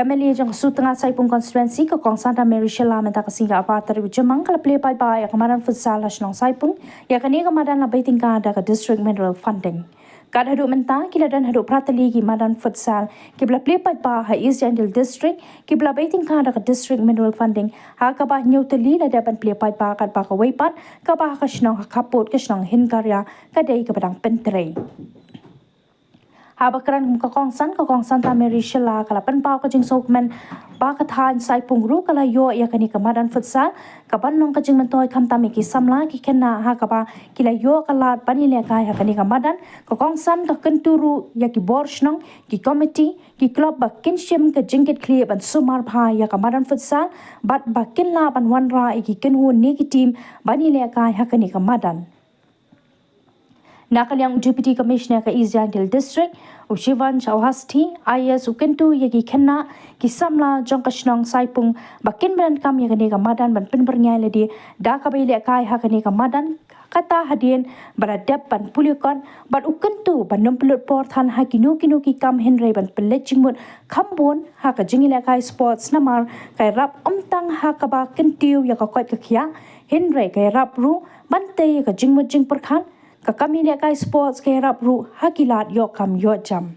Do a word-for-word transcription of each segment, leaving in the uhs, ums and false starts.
Ka M L A jong ka Sutnga Saipung Constituency, ka Kong Santa Mary Shylla, mynta ka sngi ka arphew tarik u Jymmang ka la plie paidbah ïa ka madan futsal ha shnong Saipung. Ïa kane ka madan la bei tyngka da ka District Mineral Funding. Kat haduh mynta ki la don haduh phra tylli ki madan futsal kiba la plie paidbah ha East Jaintia Hills District kiba la bei tyngka da ka District Mineral Funding, ha kaba hynñiew tylli la dep ban plie paidbah, katba kawei pat kaba ha ka shnong ha khappud ka shnong Hynkaria ka dei kaba dang pyntrei. Haba kren kum ka kongsan, ka Kong Santa Mary Shylla ka la pynpaw ka jingsngewkmen ba ka thaiñ Saipung ruh ka la ïoh ïa kane ka madan futsal kaban long ka jingmyntoi khamtam ïa ki samla ki khynnah, ha kaba ki la ïoh ka lad ban ïalehkai ha kane ka madan. Ka kongsan ka kyntu ruh ïa ki bor shnong, ki komiti, ki klub ba kin shim ka jingkitkhlieh ban sumar bha ïa ka madan futsal bad ba kin lah ban wanrah ïa ki kynhun ne ki team ban ïalehkai ha kane ka madan. Na ka liang u Deputy Commissioner ka East Jaintia Hills District, u Shivansh Awasthi, I A S, u kyntu ïa ki khynnah ki samla jong ka shnong Saipung ba kin bynta kam ïa kane ka madan ban pynbyrngiai lade da kaba ïalehkai ha kane ka madan, kata hadien ba la dep ban pule kot, bad u kyntu ban ym pynlut por than ha kino kino ki kam hynrei ban pynleit jingmut kham bun ha ka jingïalehkai sports namar ka ïarap ym tang ha kaba kyntiew ïa ka koit ka khiah, hynrei ka ïarap ruh ban tei ïa ka jingmut jingpyrkhat. Ka kam ïalehkai sports ka ïarap ruh ha ki lad ïoh kam ïoh jam.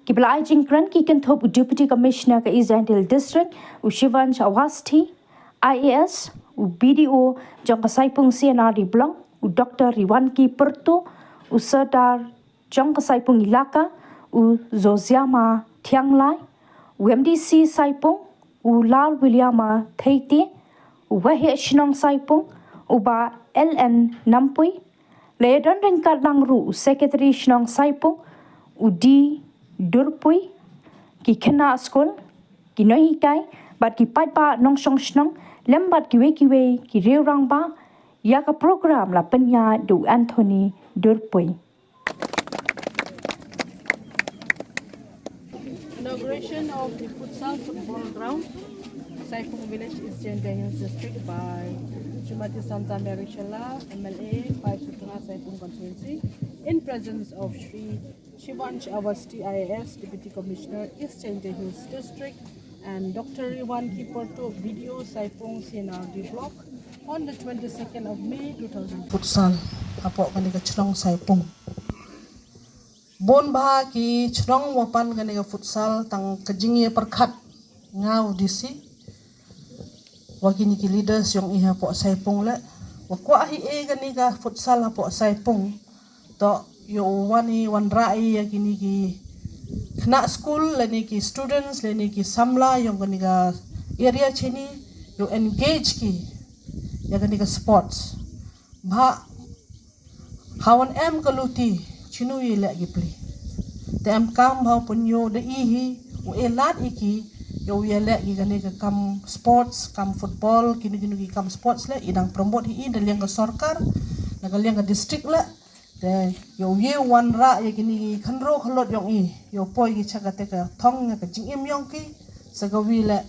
Kiba la ai jingkren ki kynthup u Deputy Commissioner ka East Jaintia Hills District, u Shivansh Awasthi, I A S, u B D O jong ka Saipung C and R D Block, u Doctor Riwanki Pyrtuh, u Sordar jong ka Saipung Elaka, u Josiama Thianglai, u M D C Saipung, u Lal Williama Theiti, u Waheh Shnong Saipung, u Bah L N Nampui, la ïadon ryngkat lang ruh u Secretary Shnong Saipung, u D Durpui, ki khynnah skul, ki nonghikai, bad ki paidbah nongshong shnong, lem bad kiwei kiwei ki riew rangbah. Ïa ka program la pynïaid da u Anthony Durpui. Inauguration of the futsal football ground, Saipung Village, East Jaintia Hills District by Srimati Santa Mary Shylla, M L A, five Sutnga Saipung Constituency, in presence of Shri Shivansh Awasthi I A S, Deputy Commissioner, East Jaintia Hills District, and Doctor Riwanki Pyrtuh, B D O, Saipung C and R D Block, on the twenty-second of May two thousand. Futsal hapoh kane ka chnong Saipung. Bun bha ki chnong wa pan kane ka futsal, tang ka jingïapyrkhat nga u D C wa kine ki leaders yong i hapoh Saipung leh, wa kwah hi e kane ka futsal hapoh Saipung. To ïoh wan i wanrah i ïa kine ki khynnah skul lane ki students lane ki samla yong kane ka area chini, ïoh engage ki ïa kane ka sports. Bha ha wan em ka luti, chinu ïaleh ki pli. Te em kam bha u pynïoh da i hi, u e lad i ki ïoh ïaleh ki kane ka kam sports, kam football, kino kino ki kam sports leh i dang promote hi i da liang ka sorkar, na ka liang ka district leh. Te ïoh ïa wanrah ïa kine ki khynroo khyllood yong i, ïoh poi ki cha kate ka thong ïa ka jingim yong ki, sa ka wi leh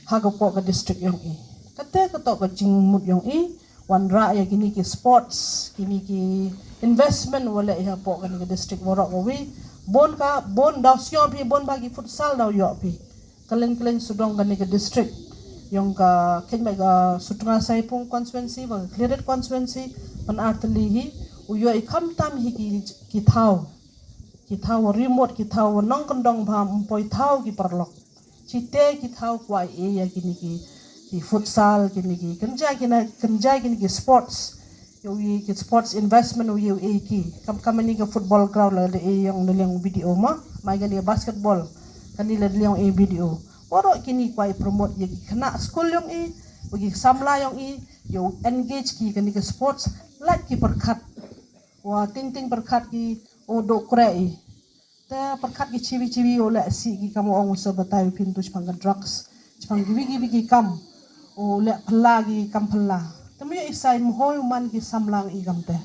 ha ka poh ka district yong i. Kate ka toh ka jingmut yong i, wanrah ïa kine ki sports, kine ki investment wa leh ïa poh kane ka district waroh ka wi. Bun ka, bun daw sngewbha phi, bun bha ki futsal daw ïoh phi. Kylleng kylleng sawdong kane ka district yong ka, khein bha ka Sutnga Saipung constituency, bha ka Khliehriat constituency, pan artylli hi, u ïoh i khamtam hi ki, ki thaw. Ki thaw wa remote, ki thaw wa nongkyndong bha, ym poi thaw ki paralok. Chite ki thaw kwah i e ïa kine ki, ki futsal, kine ki kynja, kine kynja, kine ki sports. Ïoh i ki sports investment, ïoh i ki. Kam, kam ini ka football ground la da e yong na liang B D O ma, mai kane basketball, kane la da liang e B D O. Waroh kine kwah i promote ïa ki khynnah skul yong i, wa ki samla yong i, ïoh engage ki kane ka sports, lait ki pyrkhat. Wa ting ting pyrkhat ki, o doh kre i. Te pyrkhat ki chiwi chiwi u leh sih ki kam, ong u sa batai u phin tu chpang ka drugs, chpang kiwi kiwi ki kam, u leh phylla ki kam phylla. Te me ïoh i sa i mhoi u man ki samla i kam te.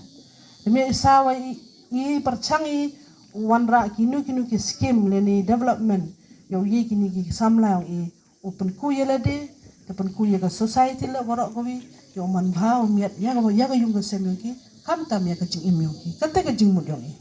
Te me ïoh i sa wa i, i pyrchang i u wanrah kino kino ki scheme lane development ïoh i kine ki samla i. U pynku ïa lade, te pynku ïa ka society leh waroh kawi, ïoh man bha u miat ïa ka, ïa ka yung ka sem yong ki, khamtam ïa ka jingim yong ki. Kate ka jingmut yong i.